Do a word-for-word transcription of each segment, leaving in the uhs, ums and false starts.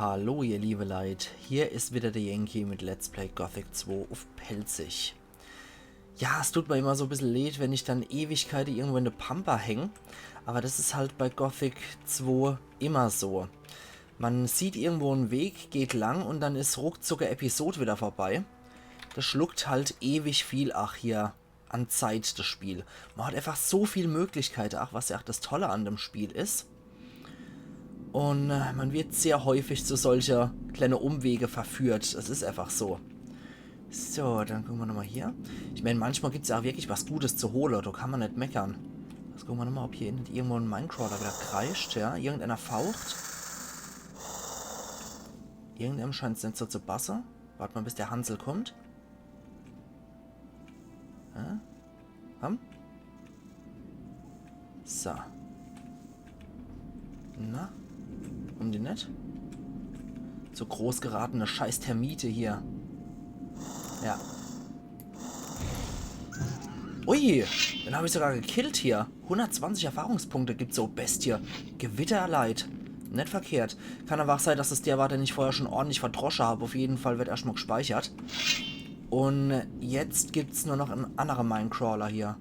Hallo ihr liebe Leit, hier is wieder der Yankee mit Let's Play Gothic zwei uff Pälzisch. Ja, es tut mir immer so e bissel leed, wenn ich dann Ewigkeite irgendwo in de Pampa häng, aber das is halt bei Gothic zwei immer so. Man sieht irgendwo en Weg, geht lang und dann is ruckzuck e Episod wieder vorbei. Das schluckt halt ewig viel, ach, hier an Zeit, das Spiel. Man hat einfach so viel Möglichkeite, ach, was ja ach das Tolle an dem Spiel is. Und äh, man wird sehr häufig zu solche kleine Umwege verführt. Das is einfach so. So, dann gucke mer nochmal hier. Ich mein, manchmal gibt's ja ach wirklich was Gutes zu hole. Da kann man net meckern. Jetzt gucke mer nochmal, ob hier net irgendwo en Minecrawler wieder kreischt. Ja, irgendeiner faucht. Irgendeinem scheint's net so zu basse. Wart mal, bis der Hansel kommt. Ja? Komm. So. Na? Warum denn net? So groß geratene scheiß Termite hier. Ja. Ui, den hab ich sogar gekillt hier. Hundertzwanzig Erfahrungspunkte gibt so Bestie. Gewitterleit. Net verkehrt. Kann aber ach sei, dass es der war, den ich vorher schon ordentlich verdrosche hab. Auf jeden Fall wird erscht mal gespeichert. Und jetzt gibt's nur noch en annere Minecrawler hier.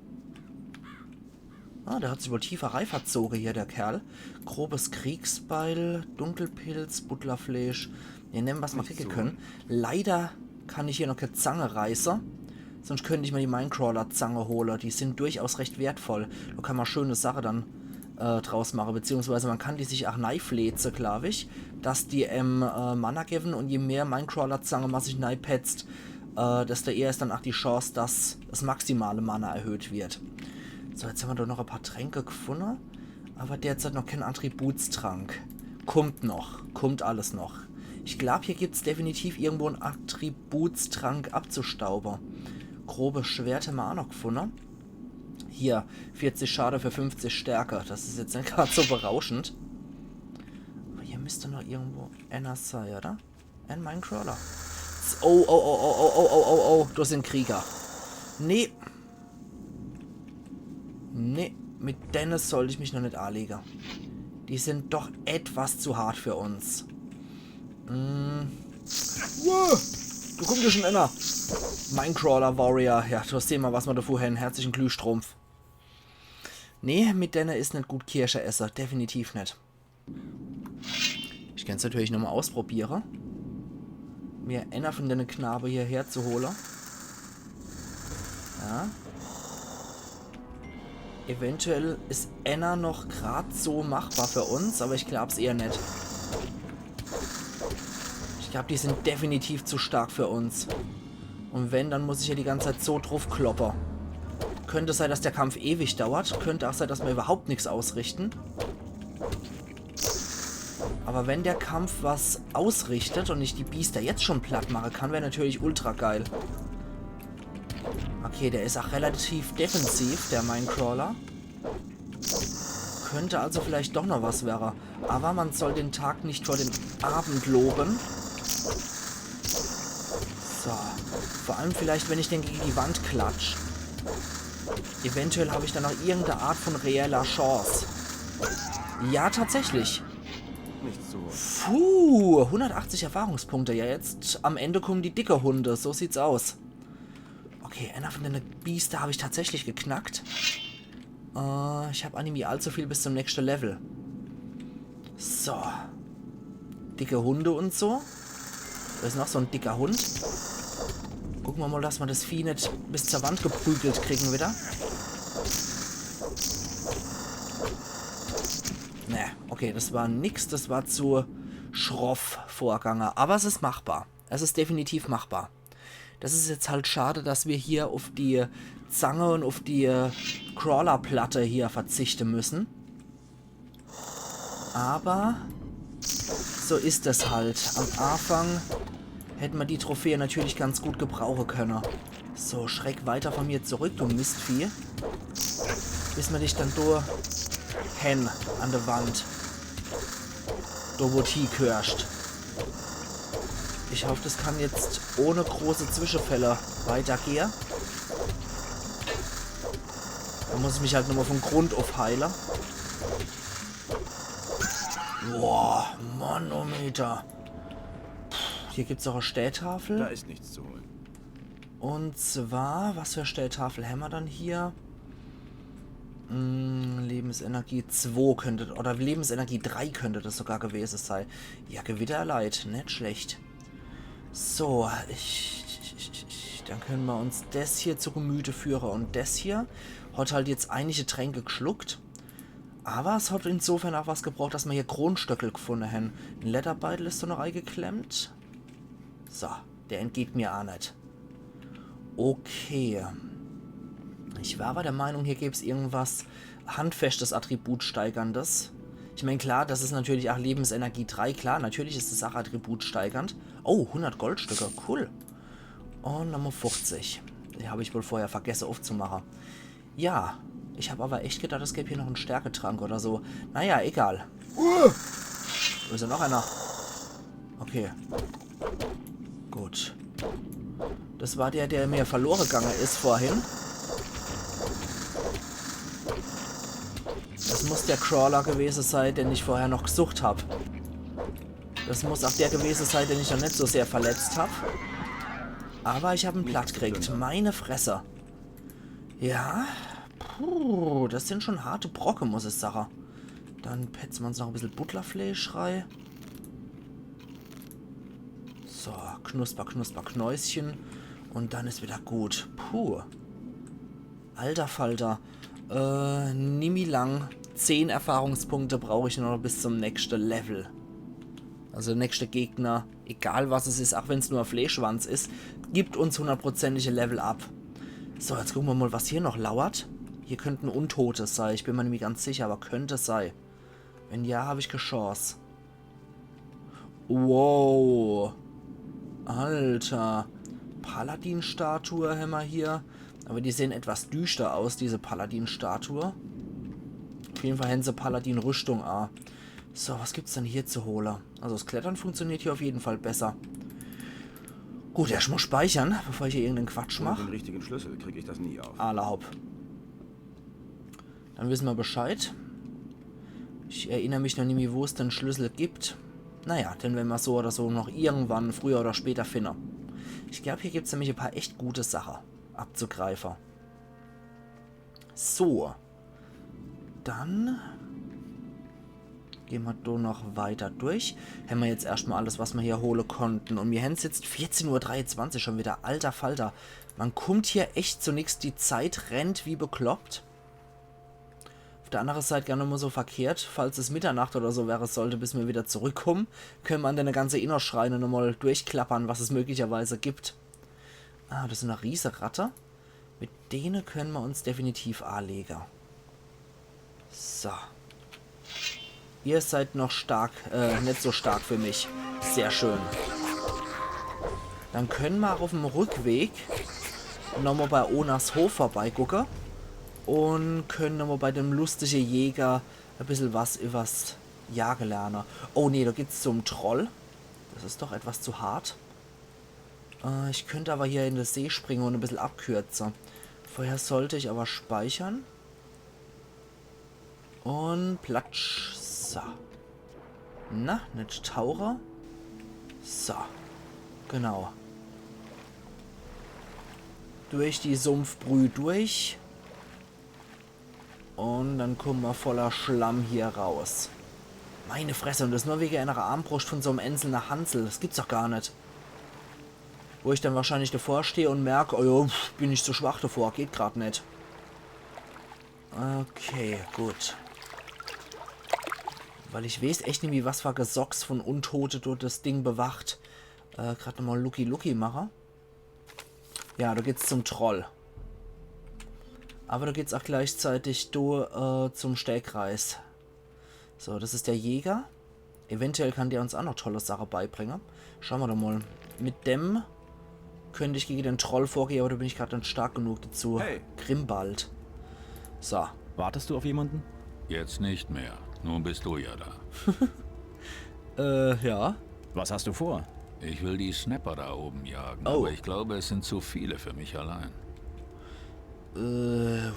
Ah, der hat sich wohl tiefer reiverzoge hier, der Kerl. Grobes Kriegsbeil, Dunkelpilz, Buddlerfleisch. Mir nemme, was mer kriege könne. Leider kann ich hier noch kee Zange reiße. Sonst könnt ich mir die Minecrawler-Zange hole. Die sind durchaus recht wertvoll. Da kann man schöne Sache dann äh, draus mache. Beziehungsweise man kann die sich ach neifläze, glaub ich, dass die em äh, Mana gewen und je mehr Minecrawler-Zange man sich neipetzt, äh, desto eher is dann ach die Chance, dass das maximale Mana erhöht wird. So, jetzt hemmer doch noch e paar Tränke gefunne. Aber derzeit noch keen Attributstrank. Kummt noch. Kummt alles noch. Ich glaub, hier gibt's definitiv irgendwo en Attributstrank abzustaube. Grobes Schwert hemmer ach noch gefunne. Hier, vierzig Schade für fünfzig Stärke. Das is jetzt net grad so berauschend. Aber hier müsst noch irgendwo enner sei, oder? En Minecrawler. Oh, oh, oh, oh, oh, oh, oh, oh, oh, das sind Krieger. Nee. Nee, mit denne sollt ich mich noch net alege. Die sind doch etwas zu hart für uns. Mm. Wow. Du kommst ja schon enner. Minecrawler Warrior. Ja, du hast sehn mal, was mer do vorher. En herzlichen Glühstrumpf. Nee, mit denne is net gut Kirsche esse. Definitiv net. Ich kann's natürlich nochmal ausprobiere. Mir enner von denne Knabe hierher zu hole. Ja. Eventuell is enner noch grad so machbar für uns, aber ich glaub's eher net. Ich glaub, die sind definitiv zu stark für uns. Und wenn, dann muss ich hier die ganze Zeit so druffkloppe. Könnte sei, dass der Kampf ewig dauert. Könnte ach sei, dass mer überhaupt nix ausrichten. Aber wenn der Kampf was ausrichtet und ich die Biester jetzt schon platt mache kann, wär natürlich ultra geil. Okay, der is ach relativ defensiv, der Minecrawler. Könnte also vielleicht doch noch was wäre. Aber man soll den Tag nicht vor dem Abend loben. So. Vor allem vielleicht, wenn ich den gegen die Wand klatsch. Eventuell hab ich dann noch irgendeine Art von reeller Chance. Ja, tatsächlich. Nicht so. Puh, hundertachtzig Erfahrungspunkte. Ja, jetzt am Ende kommen die dicke Hunde. So sieht's aus. Okay, einer von den Biester hab ich tatsächlich geknackt. Äh, ich hab ach nimmi allzu viel bis zum nächsten Level. So. Dicke Hunde und so. Da is noch so en dicker Hund. Gucke mer mal, dass mer das Vieh net bis zur Wand geprügelt kriegen wieder. Ne, okay, das war nix, das war zu schroff vorgange. Aber es is machbar. Es is definitiv machbar. Das is jetzt halt schade, dass mer hier uff die Zange und uff die äh, Crawler-Platte hier verzichte müssen. Aber so is es halt. Am Anfang hätt mer die Trophäe natürlich ganz gut gebrauche könne. So, schreck weiter von mir zurück, du Mistvieh. Bis mer dich dann do hen an de Wand. Do, wo d' hiegheerscht. Ich hoff, das kann jetzt ohne große Zwischenfälle weitergehe. Da muss ich mich halt nochmal von Grund uff heile. Boah, Manometer. Hier gibt's auch e Steetafel. Da ist nichts zu holen. Und zwar, was für e Steetafel hämmer dann hier? Hm, Lebensenergie zwei könnte, oder Lebensenergie drei könnte das sogar gewese sei. Ja, Gewitterleid, net schlecht. So, ich, ich, ich, ich, dann können mer uns des hier zu Gemüte führe. Und des hier hat halt jetzt einige Tränke geschluckt. Aber es hat insofern auch was gebracht, dass mer hier Kronstöckel gefunde hän. En Lederbeitel is do noch eigeklemmt. So, der entgeht mir auch net. Okay. Ich war aber der Meinung, hier gäb's irgendwas handfestes, attributsteigerndes. Ich mein, klar, das is natürlich auch Lebensenergie drei, klar, natürlich is das auch attributsteigernd. Oh, hundert Goldstücke, cool. Und Nummer fünfzig. Die hab ich wohl vorher vergesse aufzumache. Ja, ich hab aber echt gedacht, es gäb hier noch en Stärketrank oder so. Naja, egal. Wo is denn noch einer? Okay. Gut. Das war der, der mir verlore gange is vorhin. Das muss der Crawler gewese sei, den ich vorher noch gesucht hab. Das muss auch der gewese sei, den ich noch net so sehr verletzt hab. Aber ich hab en platt gekriegt. Meine Fresse. Ja. Puh, das sind schon harte Brocke, muss ich sache. Dann petze mer uns noch e bissel Butlerfleisch rei. So, knusper, knusper, Knäuschen. Und dann is wieder gut. Puh. Alter Falter. Äh, nimmi lang. Zehn Erfahrungspunkte brauch ich nur noch bis zum nächste Level. Also der nächste Gegner, egal was es is, auch wenn's nur e Fleischwanz is, gibt uns hundertprozentige Level Up. So, jetzt gucke mer mal, was hier noch lauert. Hier könnten Untote sei. Ich bin mir nimmi ganz sicher, aber könnte sei. Wenn ja, hab ich kä Chance. Wow. Alter. Paladin-Statue hämmer hier. Aber die sehen etwas düster aus, diese Paladin-Statue. Auf jeden Fall hän se Paladin-Rüstung a. So, was gibt's denn hier zu hole? Also das Klettern funktioniert hier auf jeden Fall besser. Gut, erscht mal speichern, bevor ich hier irgenden Quatsch Ohne mach. Den richtigen Schlüssel krieg ich das nie auf. Alla hopp. Dann wisse mer Bescheid. Ich erinner mich noch nimmi, wo es den Schlüssel gibt. Naja, den wern mer so oder so noch irgendwann, früher oder später, finne. Ich glaub, hier gibt's nämlich e paar echt gute Sache abzugreife. So. Dann gehn mer do noch weiter durch. Hämmer jetzt erscht mal alles, was mer hier hole konnten. Und mir hän's jetzt vierzehn Uhr dreiundzwanzig schon wieder. Alter Falter. Man kummt hier echt zu nix. Die Zeit rennt wie bekloppt. Auf der andere Seit gar nimmer so verkehrt. Falls es Mitternacht oder so wäre sollte, bis mer wieder zurückkummen, könne mer an dene ganze Innos-Schreine nochmal durchklappern, was es möglicherweise gibt. Ah, das is e Rieseratte. Mit dene könne mer uns definitiv alege. So. Ihr seid noch stark, äh, net so stark für mich. Sehr schön. Dann könne mer auf'm Rückweg nochmal bei Onas Hof vorbeigucke und könne nochmal bei dem lustige Jäger e bissel was übers Jage lerne. Oh nee, do geht's zum Troll. Das is doch etwas zu hart. Äh, ich könnt aber hier in de See springe und e bissel abkürze. Vorher sollt ich aber speichern. Und platsch. So. Na, net tauche. So. Genau. Durch die Sumpfbrüh durch. Und dann kumme mer voller Schlamm hier raus. Meine Fresse, und das nur wege einer Armbruscht von so'm einzelne Hansel. Das gibt's doch gar net. Wo ich dann wahrscheinlich davor stehe und merk, oh ja, pf, bin ich zu schwach davor, geht grad net. Okay, gut. Weil ich weeß echt nimmi, was für Gesocks von Untote dort das Ding bewacht. Äh, grad nochmal Lucky Lucky mache. Ja, do geht's zum Troll. Aber do geht's auch gleichzeitig do, äh, zum Stellkreis. So, das is der Jäger. Eventuell kann der uns auch noch tolle Sache beibringe. Schaue mer doch mal. Mit dem könnt ich gege den Troll vorgehe, aber do bin ich grad net stark genug dazu. Hey. Grimbald. So. Wartest du auf jemanden? Jetzt nicht mehr. Nun bist du ja da. Äh, ja. Was hast du vor? Ich will die Snapper da oben jagen, Oh. aber ich glaube, es sind zu viele für mich allein. Äh,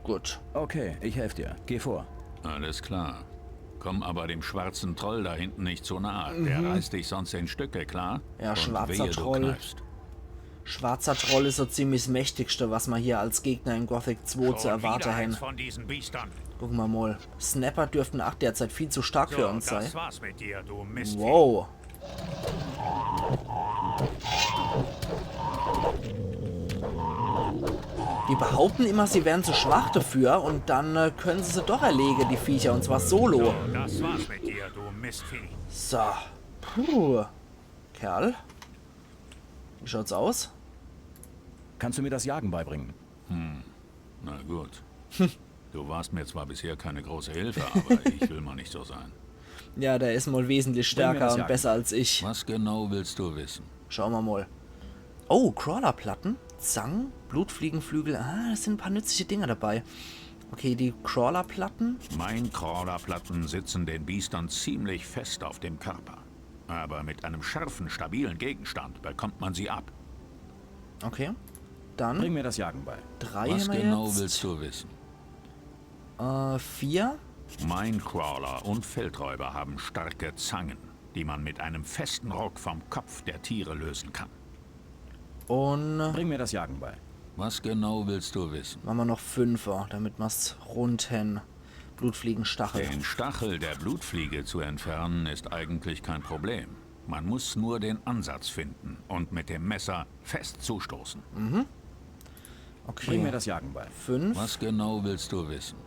gut. Okay, ich helfe dir. Geh vor. Alles klar. Komm aber dem schwarzen Troll da hinten nicht zu nahe. Der reißt dich sonst in Stücke, klar? Ja, Und schwarzer wehe, du Troll. Kneifst. Schwarzer Troll is so ziemlich s Mächtigste, was ma hier als Gegner in Gothic zwei zu Schon erwarte wieder eins hen. Von diesen Biestern. Gucke ma mol. Snapper dürften ach derzeit viel zu stark für So, uns sei. Das war's mit dir, du Mistvieh. Wow. Die behaupten immer, sie wären zu schwach dafür und dann äh, können sie se doch erlege, die Viecher, und zwar solo. Das war's mit dir, du Mistvieh. So. Puh. Kerl. Wie schaut's aus? Kannst du mir das Jagen beibringen? Na gut. Du warst mir zwar bisher keine große Hilfe, aber ich will mal nicht so sein. Ja, der is mal wesentlich Bring mir stärker das und Jagen. Besser als ich. Was genau willst du wissen? Schaue ma mal. Oh, Crawlerplatten. Zangen, Blutfliegenflügel. Ah, das sind ein paar nützliche Dinger dabei. Okay, die Crawlerplatten. Main-Crawler-Platten sitzen den Biestern ziemlich fest auf dem Körper. Aber mit einem scharfen, stabilen Gegenstand bekommt man sie ab. Okay. Dann Bring mir das Jagen bei. Drei Was hämmer genau jetzt. Willst du wissen? Äh, vier. Main-Crawler und Feldräuber haben starke Zangen, die man mit einem festen Ruck vom Kopf der Tiere lösen kann. Und Bring mir das Jagen bei. Was genau willst du wissen? Mache ma noch Fünfer, damit ma's rund hen. Blutfliegenstachel. Den Stachel der Blutfliege zu entfernen ist eigentlich kein Problem. Man muss nur den Ansatz finden und mit dem Messer fest zustoßen. Okay. Bring mir das Jagen bei. Fünf. Was genau willst du wissen?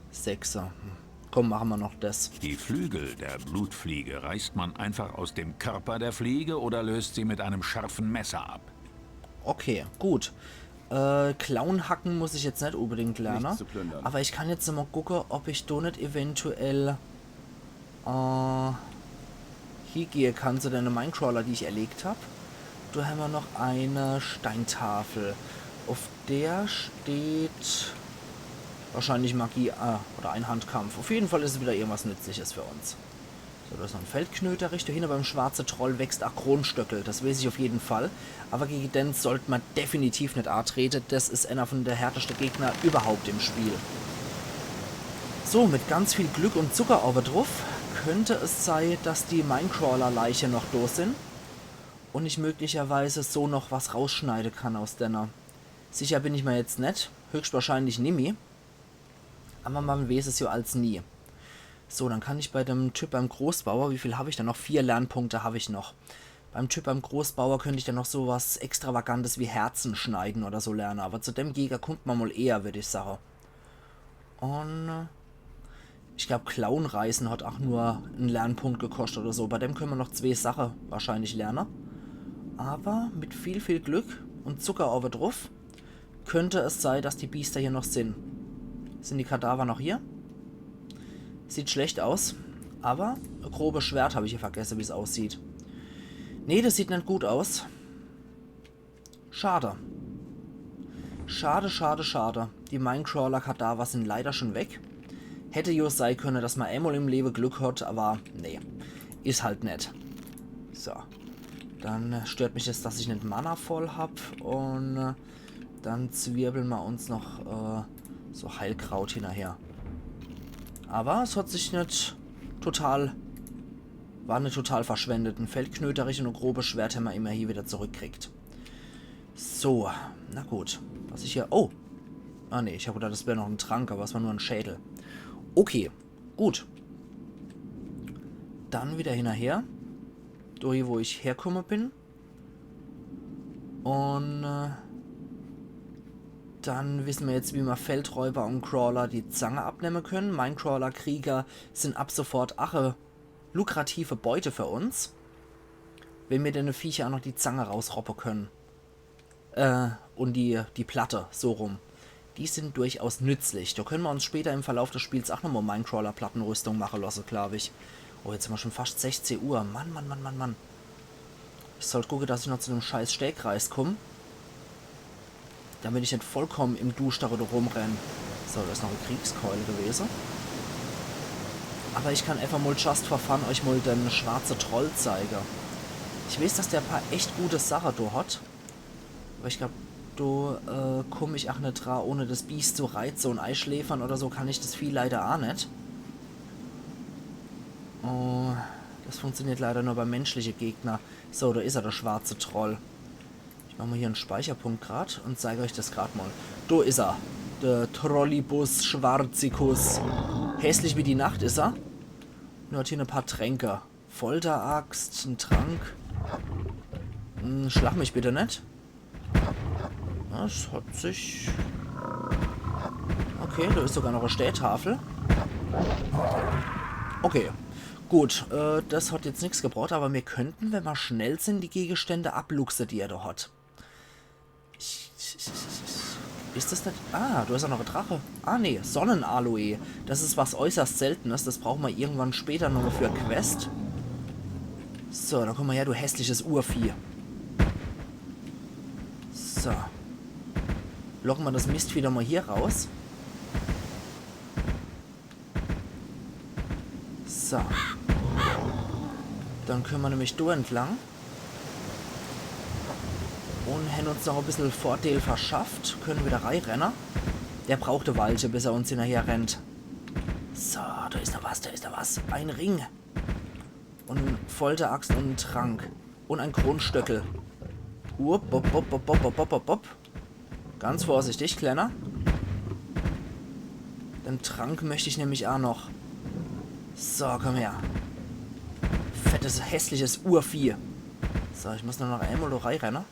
Sechser. Hm. Komm, mache ma noch das. Die Flügel der Blutfliege reißt man einfach aus dem Körper der Fliege oder löst sie mit einem scharfen Messer ab. Okay, gut. Äh, Klauen hacken muss ich jetzt net unbedingt lerne. Nichts zu plündern. Aber ich kann jetzt mal gucke, ob ich do net eventuell äh, hiegehe kann zu dene Minecrawler, die ich erlegt hab. Do hämmer noch eine Steintafel. Auf der steht wahrscheinlich Magie äh, oder Einhandkampf. Auf jeden Fall is es wieder irgendwas Nützliches für uns. So, do is noch en Feldknöterich. Do hinne beim schwarze Troll wächst a Kronstöckel. Das weiß ich auf jeden Fall. Aber gege den sollt ma definitiv net atrete. Das is einer von de härteste Gegner überhaupt im Spiel. So, mit ganz viel Glück und Zucker owwe druff könnte es sei, dass die Minecrawler-Leiche noch do sin und ich möglicherweise so noch was rausschneide kann aus denne. Sicher bin ich ma jetzt net, höchstwahrscheinlich nimmi. Aber ma weiß es ja als nie. So, dann kann ich bei dem Typ beim Großbauer, wie viel hab ich da noch? Vier Lernpunkte hab ich noch. Beim Typ beim Großbauer könnt ich dann noch so was Extravagantes wie Herzen schneiden oder so lerne. Aber zu dem Jäger kummt ma mal eher, würd ich sage. Und äh, ich glaub, Klauen reißen hat auch nur en Lernpunkt gekostet oder so. Bei dem könne ma noch zwee Sache wahrscheinlich lerne. Aber mit viel, viel Glück und Zucker owwe druff könnte es sei, dass die Biester hier noch sin. Sin die Kadaver noch hier? Sieht schlecht aus. Aber e grobe Schwert hab ich hier vergesse, wie's aussieht. Nee, das sieht net gut aus. Schade. Schade, schade, schade. Die Minecrawler-Kadaver sin leider schon weg. Hätte jo sei könne, dass ma emol im Lewe Glück hat, aber nee. Is halt net. So. Dann äh, stört mich es, dass ich net Mana voll hab. Und äh, dann zwirbeln ma uns noch äh, so Heilkraut hinnerher. Aber es hat sich net total, war net total verschwendet. En Feldknöterich und e grobe Schwert hämmer immerhin wieder zurückkriegt. So, na gut. Was ich hier, oh. Ah nee, ich hab gedacht, das wär noch en Trank, aber es war nur en Schädel. Okay, gut. Dann wieder hinnerher. Do hier, wo ich herkomme bin. Und äh, dann wisse ma jetzt, wie ma Feldräuber und Crawler die Zange abnemme könne. Minecrawler-Krieger sin ab sofort ache lukrative Beute für uns, wenn mir denne Viecher auch noch die Zange rausroppe könne. Äh, und die, die Platte, so rum. Die sin durchaus nützlich. Do könne ma uns später im Verlauf des Spiels auch nochmal Minecrawler-Plattenrüstung mache losse, glaub ich. Oh, jetzt hämmer schon fast sechzeh Uhr. Mann, Mann, Mann, Mann, Mann. Ich sollt gucke, dass ich noch zu dem scheiß Stehkreis komm. Damit ich net vollkommen im Duschtere do rumrenn. So, do is noch e Kriegskeul gewese. Aber ich kann einfach mal just for fun euch mal den schwarze Troll zeige. Ich weiß, dass der paar echt gute Sache do hat. Aber ich glaub, do äh, komm ich ach net dra, ohne das Biest zu reize und eischläfern oder so kann ich das Vieh leider a net. Oh, das funktioniert leider nur bei menschliche Gegner. So, do is er, der schwarze Troll. Ich mach mal hier en Speicherpunkt grad und zeig euch das grad mal. Do is er. Der Trollibus Schwarzikus. Hässlich wie die Nacht is er. Nur hat hier e paar Tränke. Folteraxt, en Trank. Hm, schlag mich bitte net. Das hat sich... Okay, do is sogar noch e Stehtafel. Okay. Gut, äh, das hat jetzt nix gebracht, aber mir könnten, wenn mer schnell sind, die Gegenstände abluchse, die er do hat. Is das net... Ah, do is ach noch e Drache. Ah, nee, Sonnenaloe. Das is was äußerst Seltenes. Das brauche mer irgendwann später noch für e Quest. So, dann komm mal her, du hässliches Urvieh. So. Locke mer das Mistvieh doch mal hier raus. So. Dann könne mer nämlich do entlang. Und hän uns noch e bissel Vorteil verschafft. Könne wieder reirenne. Der braucht e Weilche, bis er uns hinnerher rennt. So, do is noch was, do is noch was. Ein Ring. Und Folteraxt und en Trank. Und ein Kronstöckel. Upp, upp, upp. Ganz vorsichtig, Klenner. Den Trank möcht ich nämlich ach noch. So, komm her. Fettes, hässliches Urvieh. So, ich muss nur noch einmal do reirenne.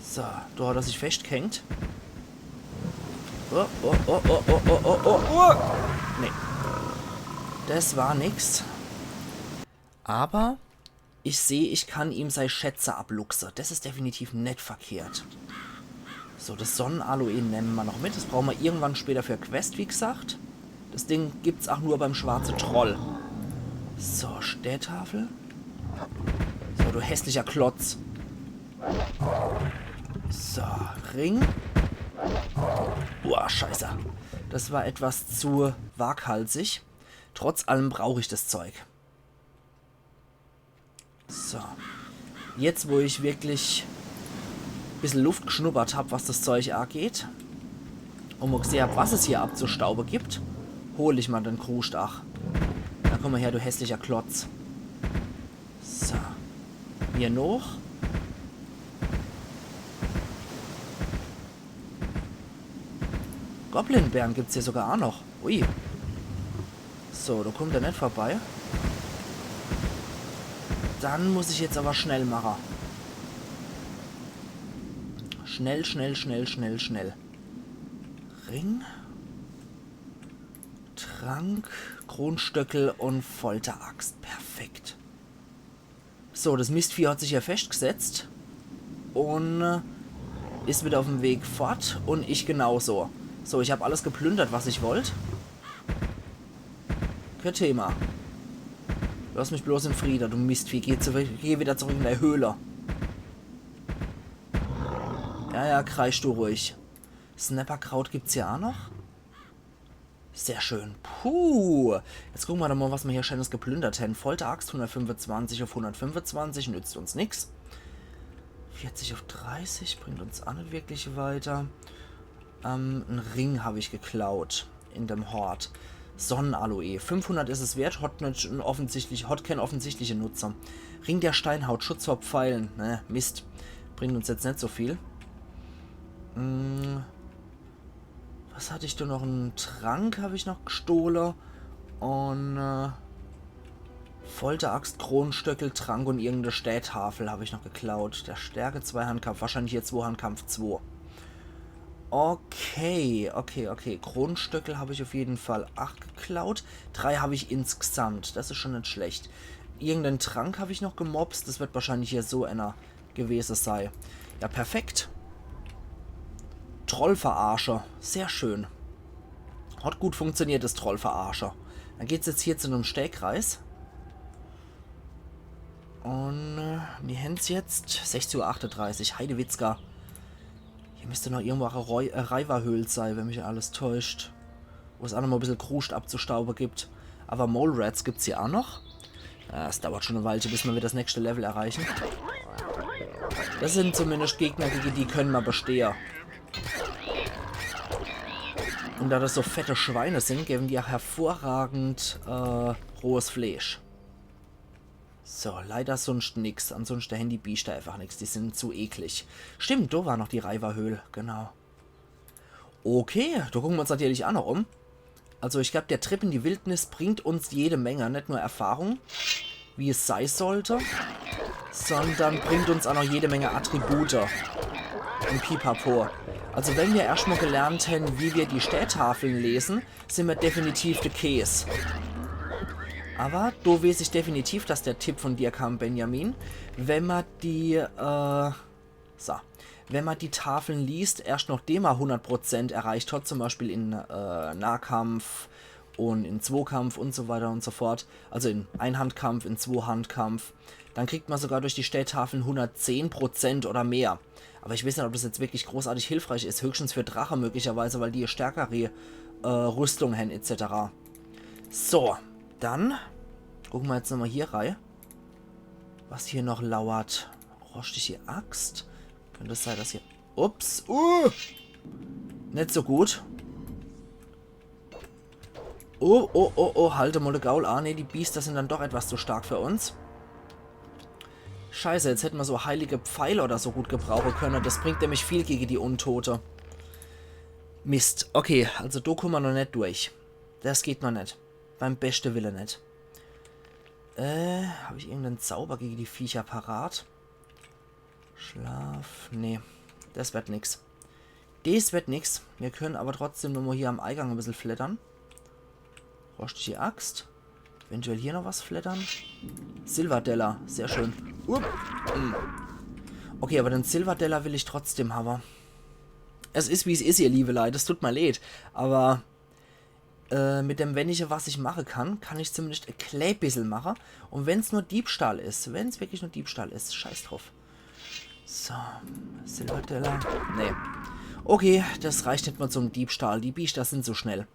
So, do hat er sich feschtgehängt. Oh, oh, oh. Nee. Das war nix. Aber ich seh, ich kann ihm sei Schätze abluchse. Das is definitiv net verkehrt. So, das Sonnenaloe nemme mer noch mit. Das brauche mer irgendwann später für Quest, wie gesagt. Das Ding gibt's ach nur beim schwarze Troll. So, Stehtafel. So, du hässlicher Klotz. So, Ring. Boah, scheiße. Das war etwas zu waghalsig. Trotz allem brauch ich das Zeug. So. Jetzt, wo ich wirklich bissel Luft geschnuppert hab, was das Zeug ageht, und mo gsehe hab, was es hier abzustaube gibt, hol ich mal den Kruscht ach. Na komm mal her, du hässlicher Klotz. So. Hier noch. Goblin-Bären gibt's hier sogar ach noch. Ui. So, do kommt er net vorbei. Dann muss ich jetzt aber schnell mache. Schnell, schnell, schnell, schnell, schnell. Ring. Trank, Kronstöckel und Folteraxt. Perfekt. So, das Mistvieh hat sich hier feschtgesetzt und, äh, is wieder auf'm Weg fort und ich genauso. So, ich hab alles geplündert, was ich wollt. Kein Thema. Lass mich bloß in Friede, du Mistvieh. Geh, zu, geh wieder zurück in dei Höhle. Ja, ja, kreisch du ruhig. Snapperkraut gibt's hier ach noch. Sehr schön. Puh. Jetzt gucke mer doch mal, was mer hier Schönes geplündert hän. Folteraxt hundertfünfundzwanzig auf hundertfünfundzwanzig, nützt uns nix. Vierzig auf dreißig bringt uns ach net wirklich weiter. Ähm, en Ring hab ich geklaut in dem Hort. Sonnenaloe. Fünfhundert is es wert, hat net en offensichtlich, hat kein offensichtliche Nutze. Ring der Steinhaut, Schutz vor Pfeilen. Ne, Mist. Bringt uns jetzt net so viel. Hm. Was hatt ich do noch? En Trank hab ich noch gestohle. Und, äh, Folteraxt, Kronstöckel, Trank und irgende Stehtafel hab ich noch geklaut. Der Stärke-Zweihandkampf, wahrscheinlich hier Zweihandkampf zwei. Okay, okay, okay. Kronstöckel hab ich auf jeden Fall acht geklaut. Drei hab ich insgesamt. Das is schon net schlecht. Irgenden Trank hab ich noch gemopst. Das wird wahrscheinlich hier so einer gewese sei. Ja, perfekt. Trollverarsche. Sehr schön. Hat gut funktioniert, das Trollverarsche. Dann geht's jetzt hier zu nem Stehkreis. Und, äh, mir hän's jetzt sechzehn Uhr achtunddreißig. Heidewitzka. Hier müsst noch irgendwo e Rei-, äh, Reiverhöhl sei, wenn mich alles täuscht. Wo es ach noch mal e bissel Kruscht abzustaube gibt. Aber Mole Rats gibt's hier ach noch. Ja, es dauert schon e Weilche, bis mer wieder das nächste Level erreichen. Das sind zumindest Gegner, gege die könne mer bestehe. Und da das so fette Schweine sind, geben die auch hervorragend äh, rohes Fleisch. So, leider sunscht nix. Ansonsten hätten die Biester einfach nix. Die sind zu eklig. Stimmt, da war noch die Reiwerhöhl. Genau. Okay, da gucken wir uns natürlich auch noch um. Also ich glaube, der Trip in die Wildnis bringt uns jede Menge, nicht nur Erfahrung, wie es sein sollte, sondern bringt uns auch noch jede Menge Attribute und Pipapo. Also wenn wir erstmal gelernt hätten, wie wir die Stäätafeln lesen, sind wir definitiv de Käs. Aber da weiß ich definitiv, dass der Tipp von dir kam, Benjamin. Wenn man die, äh, so, wenn man die Tafeln liest, erst nachdem man hundert Prozent erreicht hat, zum Beispiel in äh, Nahkampf und in Zwokampf und so weiter und so fort, also in Einhandkampf, in Zwohandkampf, dann kriegt man sogar durch die Stäätafeln hundertzehn Prozent oder mehr. Aber ich weiß nicht, ob das jetzt wirklich großartig hilfreich ist, höchstens für Drache möglicherweise, weil die stärkere äh, Rüstung haben et cetera. So, dann gucken wir jetzt nochmal hier rein, was hier noch lauert. Rostige Axt. Könnte es sein, dass hier... Ups. Uh! Nicht so gut. Oh, oh, oh, oh, halt mal de Gaul an. Nee, die Biester sind dann doch etwas zu stark für uns. Scheiße, jetzt hätten wir so heilige Pfeile oder so gut gebrauchen können. Das bringt nämlich viel gegen die Untote. Mist. Okay, also da kommen wir noch nicht durch. Das geht noch nicht. Beim besten Willen nicht. Äh, habe ich irgendeinen Zauber gegen die Viecher parat? Schlaf. Nee. Das wird nix. Das wird nix. Wir können aber trotzdem nochmal hier am Eingang ein bisschen flattern. Rostige Axt. Eventuell hier noch was flattern. Silver Dollar. Sehr schön. Upp. Hm. Okay, aber den Silver Dollar will ich trotzdem haben. Es ist, wie es ist, ihr liebe Leute. Es tut mir leid. Aber äh, mit dem Wenige, was ich machen kann, kann ich zumindest ein klein bisschen machen. Und wenn's nur Diebstahl ist, wenn's wirklich nur Diebstahl ist, scheiß drauf. So, Silver Dollar. Nee. Okay, das reicht nicht mal zum Diebstahl. Die Biester sind so schnell.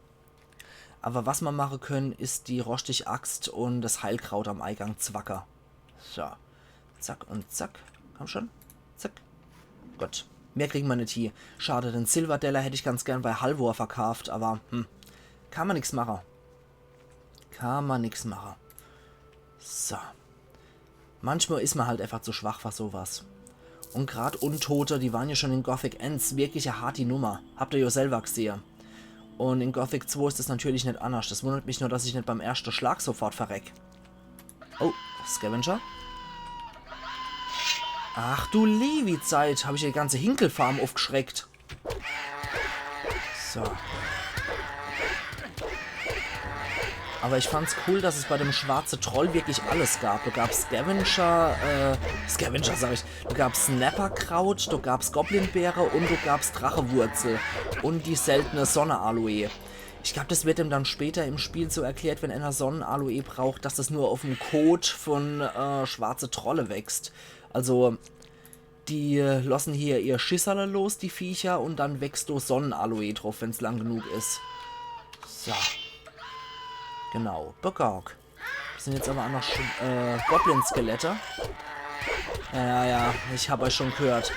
Aber was wir machen können, ist die rostige Axt und das Heilkraut am Eingang zwacke. So. Zack und zack. Komm schon. Zack. Gut. Mehr kriegen wir nicht hier. Schade, den Silver Dollar hätte ich ganz gern bei Halvor verkauft, aber hm. Kann man nix machen. Kann man nix machen. So. Manchmal ist man halt einfach zu schwach für sowas. Und grad Untote, die waren ja schon in Gothic eins wirklich eine harte Nummer. Habt ihr ja selber gesehen. Und in Gothic zwei ist das natürlich nicht anders. Das wundert mich nur, dass ich nicht beim ersten Schlag sofort verreck. Oh, Scavenger. Ach du liebi Zeit, habe ich die ganze Hinkelfarm aufgeschreckt. So. Aber ich fand's cool, dass es bei dem schwarze Troll wirklich alles gab. Du gab's Scavenger, äh, Scavenger sag ich, du gab's Snapperkraut, du gab's Goblinbeere und du gab's Drachewurzel und die seltene Sonne-Aloe. Ich glaub, das wird ihm dann später im Spiel so erklärt, wenn einer Sonne-Aloe braucht, dass das nur auf dem Kot von äh, schwarze Trolle wächst. Also, die lassen hier ihr Schisserle los, die Viecher, und dann wächst do Sonne-Aloe drauf, wenn's lang genug is. So. Genau, Begorg. Das sind jetzt aber auch noch Sch- äh, Goblin-Skelette. Ja, ja, ich hab euch schon gehört.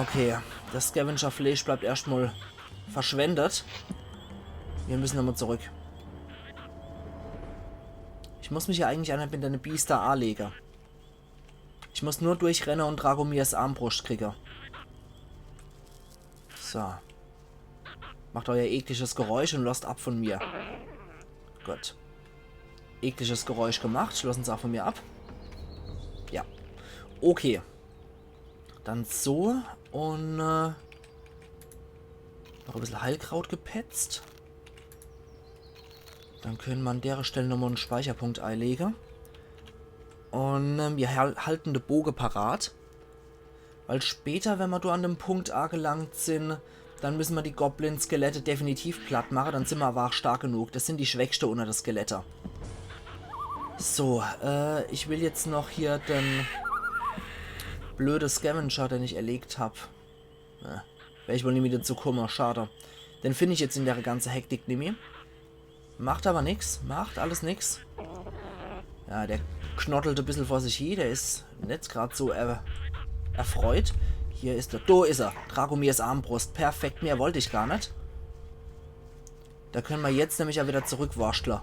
Okay, das Scavenger-Fleisch bleibt erstmal verschwendet. Wir müssen nochmal zurück. Ich muss mich ja eigentlich einer mit einer Biester anlegen. Ich muss nur durchrenne und Dragomirs Armbrust kriege. So. Macht euer ekliges Geräusch und lasst ab von mir. Gut. Ekliges Geräusch gemacht. Lassen sie auch von mir ab. Ja. Okay. Dann so. Und äh, noch ein bisschen Heilkraut gepetzt. Dann können wir an der Stelle nochmal einen Speicherpunkt einlegen. Und ähm, wir hal- halten den Bogen parat. Weil später, wenn wir da an dem Punkt angelangt sind, dann müssen wir die Goblin-Skelette definitiv platt machen. Dann sind wir aber auch stark genug. Das sind die Schwächste unter den Skelette. So, äh, ich will jetzt noch hier den blöde Scavenger, den ich erlegt hab. Äh, wär ich wohl nie wieder zu komme, schade. Den find ich jetzt in der ganze Hektik nimmi. Macht aber nix, macht alles nix. Ja, der knottelt ein bisschen vor sich hin, der is net grad so er erfreut. Hier is er, do is er. Dragomirs Armbrust, perfekt, mehr wollt ich gar net. Do könne mer jetzt nämlich aa wieder zurückwurschtle.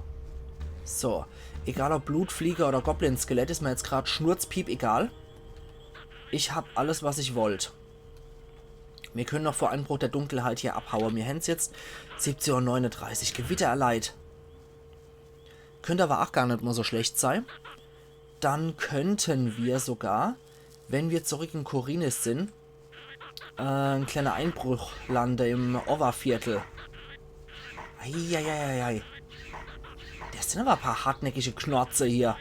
So. Egal ob Blutfliege oder Goblin-Skelett, is mer jetzt grad schnurzpiep egal. Ich hab alles, was ich wollt. Mir könne noch vor Einbruch der Dunkelheit hier abhaue. Mir hän's jetzt siebzeh Uhr neununddreißig. Gewitter erleidet. Könnt awwer aa gar net mol so schlecht sei. Dann könnte mer sogar, wenn mer zurück in Khorinis sin, äh, en kleene Einbruch lande im Owwerviertel. Eieieiei. Des sin awwer e paar hartnäckige Knorze hier.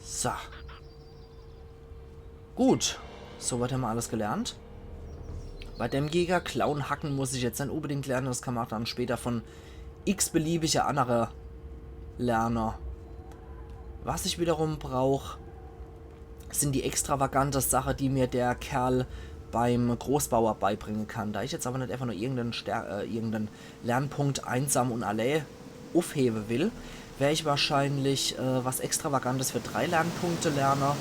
So. Gut. So weit hämmer alles gelernt. Bei dem Jäger, Klauen, Hacken muss ich jetzt net unbedingt lerne. Des kann mer dann später von x-beliebige annere lerne. Was ich wiederum brauch, sin die extravagante Sache, die mir der Kerl beim Großbauer beibringe kann. Do ich jetzt awwer net einfach nur irgenden Ster-, äh, irgenden Lernpunkt einsam un allää uffhewe will, wer ich wahrscheinlich, äh, was Extravagantes für drei Lernpunkte lerne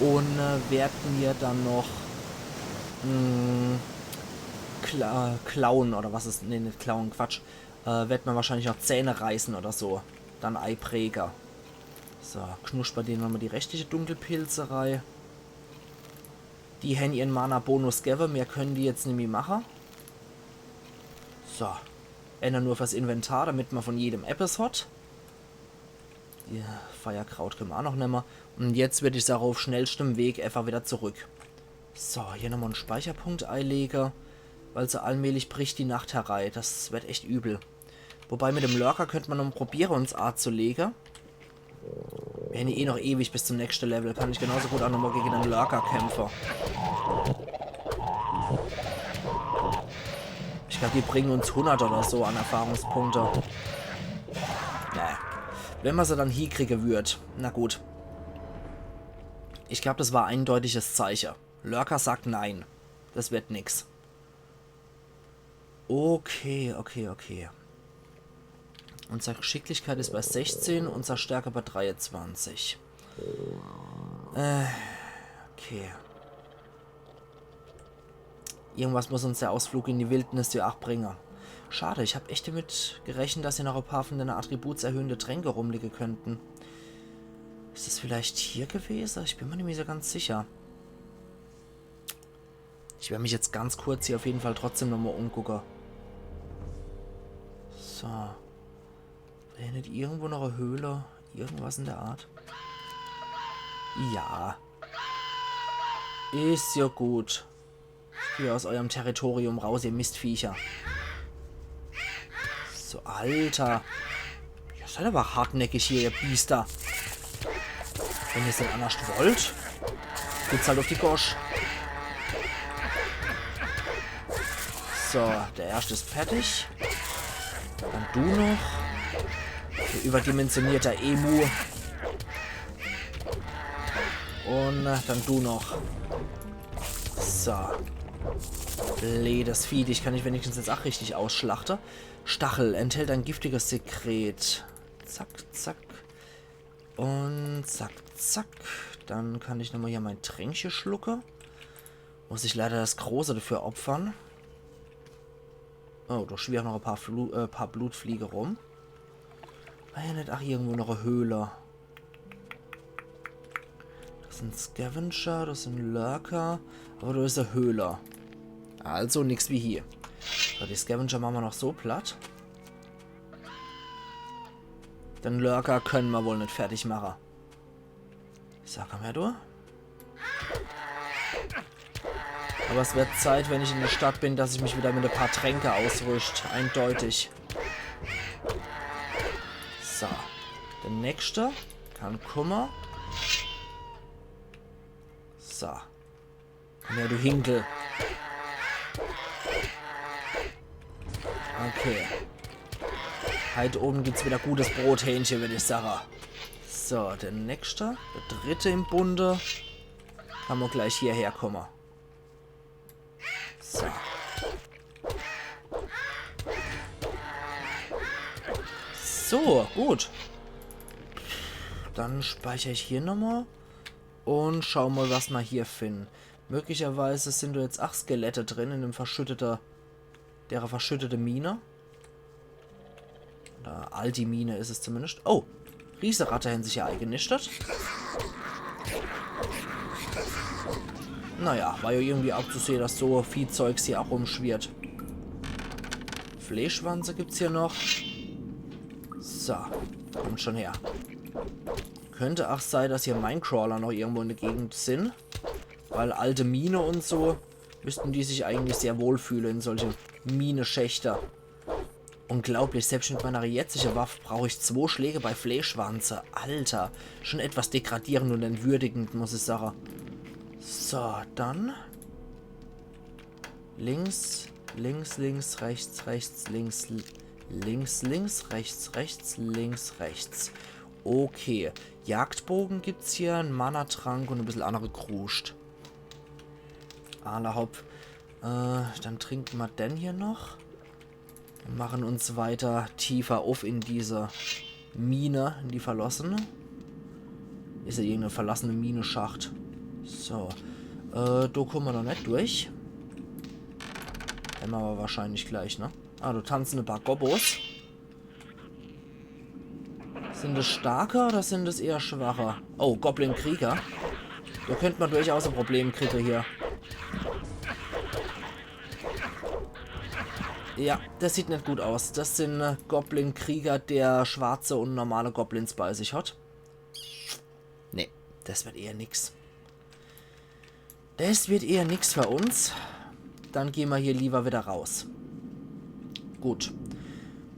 un, äh, werd mir dann noch, mh, Kla-, Klauen oder was is, nee, net Klauen, Quatsch, äh, werd mer wahrscheinlich noch Zähne reiße oder so, dann eipräge. So, knusper dene nochmol die restliche Dunkelpilze rei. Die hän ihren Mana-Bonus gewwe, mehr könne die jetzt nimmi mache. So. Ännere nur fürs Inventar, damit mer von jedem eppes hot. Ja, Feierkraut könne mer aa noch nemme. Un jetzt würd ich sage, uff schnellstem Weg einfach wieder zurück. So, hier nochmol en Speicherpunkt eilege, weil so allmählich bricht die Nacht herei. Des werd echt übel. Wobei, mit dem Lurker könnt mer noch mol probiere, uns aazulege. Mir hän eh noch ewig bis zum nächschte Level. Kann ich genauso gut aa nochmol gege den Lurker kämpfe. Ich glaab, die bringe uns hunnert oder so an Erfahrungspunkte. Naja. Wenn mer se dann hiekriege würd. Na gut. Ich glaab, des war e eindeutiges Zeiche. Lurker sagt nein. Des werd nix. Okay, okay, okay. Unser Geschicklichkeit is bei sechzehn, unser Stärke bei dreiundzwanzig. Äh, okay. Irgendwas muss uns der Ausflug in die Wildnis jo aach bringe. Schade, ich hab echt damit gerechnet, dass hier noch e paar von dene attributserhöhende Tränke rumliege könnten. Is des vielleicht hier gewese? Ich bin mer nimmi so ganz sicher. Ich werd mich jetzt ganz kurz hier uff jeden Fall trotzdem nochmol umgucke. So. War hier net irgendwo noch e Höhle? Irgendwas in der Art? Ja. Is jo gut. Hier aus eurem Territorium raus, ihr Mistviecher. So, Alter. Ihr seid awwer hartnäckig hier, ihr Biester. Wenn ihr's net annerscht wollt, gibt's halt uff die Gosch. So, der erschte is fertig. Dann du noch. Du überdimensionierter Emu. Un, äh, dann du noch. So. Bleedes Vieh, dich kann ich wenigstens jetzt aach richtig ausschlachte. Stachel enthält ein giftiges Sekret. Zack, zack. Un zack, zack. Dann kann ich nochmol hier mei Tränkche schlucke. Muss ich leider des Große dafür opfern. Oh, do schwirre noch e paar, Flu äh, paar Blutfliege rum. War hier net aach irgendwo noch e Höhle? Des sin Scavenger, des sin Lurker. Awwer do is e Höhle. Also nix wie hier. So, die Scavenger mache mer noch so platt. Den Lurker könne mer wohl net fertig mache. So, komm her, du. Awwer es werd Zeit, wenn ich in der Stadt bin, dass ich mich wieder mit e paar Tränke ausrüscht. Eindeutig. So. Der nächste kann kumme. So. Komm her, du Hinkel. Okay. Heit Owend gibt's wieder gutes Brothähnche, würd ich sage. So, der nächste, der dritte im Bunde. Kann mer gleich hierher kumme. So. So, gut. Dann speicher ich hier nochmol. Un schau mol, was mer hier finden. Möglicherweise sin do jetzt aach Skelette drin in dem verschüttete Dere verschüttete Mine. Oder alti Mine is es zumindest. Oh, Rieseratte hän sich hier eigenischtet. Naja, war ja irgendwie abzusehe, dass so Viehzeugs hier auch rumschwirrt. Fleischwanze gibt's hier noch. So, kommt schon her. Könnt ach sei, dass hier Minecrawler noch irgendwo in der Gegend sin. Weil alte Mine und so müssten die sich eigentlich sehr wohlfühle in solche Mineschächter. Unglaublich, selbst mit meiner jetzige Waff brauch ich zwo Schläge bei Fleischwanze. Alter, schon etwas degradierend und entwürdigend, muss ich sage. So, dann. Links, links, links, rechts, rechts, links, l- links, links, rechts, rechts, links, rechts. Okay, Jagdbogen gibt's hier, en Mana-Trank und e bissel annere Kruscht. Alla hopp. Äh, dann trinke ma den hier noch. Und machen uns weiter tiefer uff in diese Mine, in die verlassene. Is ja irgendeine verlassene Mineschacht. So. Äh, do kumme ma noch net durch. Hämmer aber wahrscheinlich gleich, ne? Ah, do tanze e paar Gobbos. Sin das starke oder sin das eher schwache? Oh, Goblin-Krieger. Do könnt ma durchaus e Problem kriege hier. Ja, das sieht net gut aus. Das sin, äh, Goblin-Krieger, der schwarze und normale Goblins bei sich hat. Nee, das wird eher nix. Das wird eher nix für uns. Dann geh ma hier lieber wieder raus. Gut.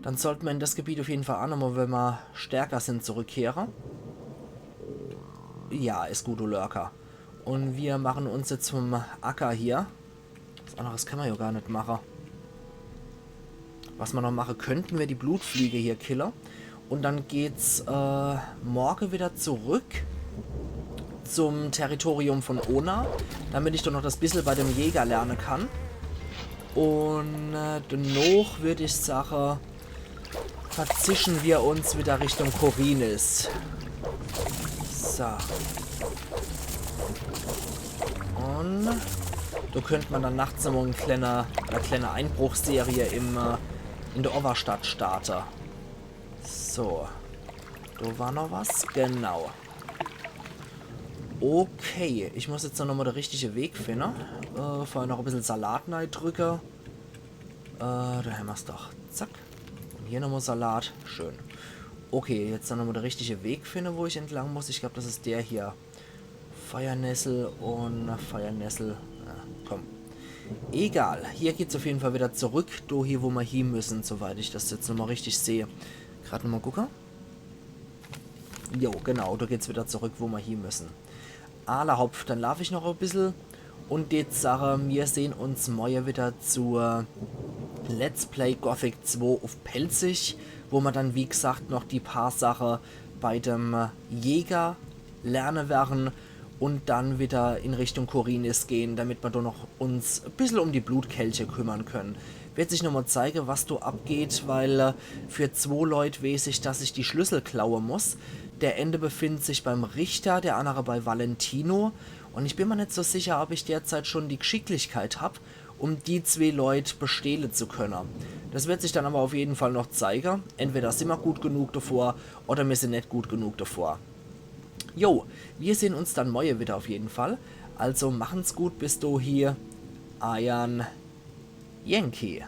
Dann sollte ma in das Gebiet auf jeden Fall auch nochmal, wenn ma stärker sin, zurückkehre. Ja, is gut, du Lurker. Und wir machen uns jetzt vom Acker hier. Was anderes kann ma ja gar net mache. Was ma noch mache könnten, wär die Blutfliege hier kille. Und dann geht's, äh, morge wieder zurück zum Territorium von Ona, damit ich doch noch das bissel bei dem Jäger lerne kann. Und, äh, dennoch würd ich sage, verzischen wir uns wieder Richtung Khorinis. So. Und do könnt ma dann nachts nochmal e kleine, e kleine Einbruchserie im, äh, in der Oberstadt starte. So. Do war noch was. Genau. Okay, ich muss jetzt noch mal de richtige Weg finde. Äh, vorher noch e bissel Salat neidrücke. Äh, do hämmer's doch. Zack. Und hier nochmal Salat. Schön. Okay, jetzt dann nochmal de richtige Weg finde, wo ich entlang muss. Ich glaub, das is der hier. Feiernessel und Feiernessel. Ja, komm. Egal. Hier geht's auf jeden Fall wieder zurück. Do hier, wo ma hie müssen, soweit ich das jetzt nochmal richtig sehe. Grad nochmal gucke. Jo, genau. Do geht's wieder zurück, wo ma hie müssen. Alla hopp, dann laaf ich noch e bissel. Und jetzt sage, mir sehen uns morje wieder zur Let's Play Gothic zwei auf Pälzisch, wo ma dann, wie gesagt, noch die paar Sache bei dem Jäger lerne werren und dann wieder in Richtung Khorinis gehen, damit ma do noch uns e bissel um die Blutkelche kümmern können. Werd sich nochmal zeige, was do abgeht, weil, äh, für zwo Leut weeß ich, dass ich die Schlüssel klaue muss. Der eene befindet sich beim Richter, der annere bei Valentino. Und ich bin ma net so sicher, ob ich derzeit schon die Gschicklichkeit hab, um die zwee Leut bestehle zu könne. Das werd sich dann aber auf jeden Fall noch zeige. Entweder sin ma gut genug davor oder mir sin net gut genug davor. Jo, mir sehen uns dann morje wieder auf jeden Fall. Also machen's gut, bis do hie. Eiern Yankee.